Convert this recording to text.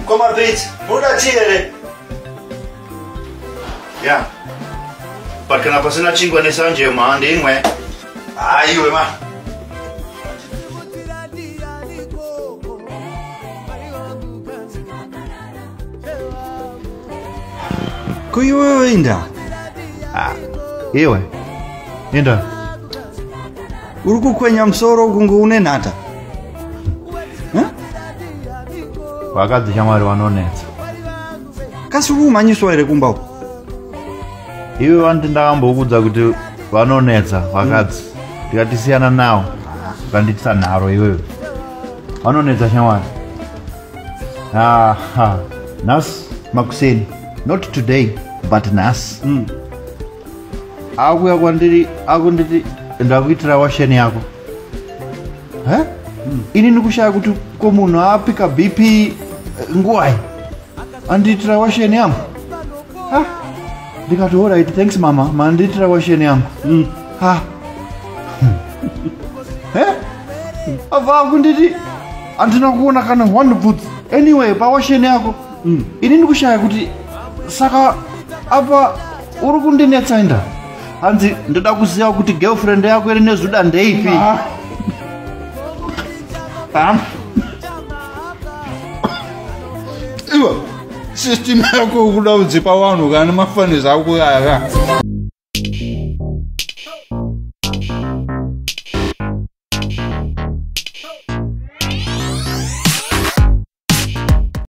Koma Pete, munoda tii here? Ya. But kana pasina chingwa nesanje handimwe. Haiwe ma. Ko iwewe inda? Ah, iwe. Inda. Uri kukwenya musoro kunge une nhata. Vakadzi shamwari vanonetsa. Kasi uri kumhanyiswa here kumba uko? Iwe vanoti ndakambokudza kuti vanonetsa vakadzi. Ndikati siyana nawo. Ukandiitisa nharo iwewe. Vanonetsa shamwari. Aha. Nhasi makuseni. Not today, but nhasi. Akuya kwandiri akunditi ndakuitira washeni yako. He? Ini ndikushaya kuti ko munhu apika BP nguwai andiitira washeni yangu. Ha? Ndikati alright, thanks mama, mandiitira washeni yangu. Ha. He? Abva akunditi handina kuona kana one boots anyway pawasheni yako. Ini ndikushaya kuti saka apa uri kundinetsa inda. Hanzi ndoda kuziva kuti girlfriend yako iri nezuda ndeipi. Iwe, system yako ukuda kudzipa vanhu kana mafanizi ako aya.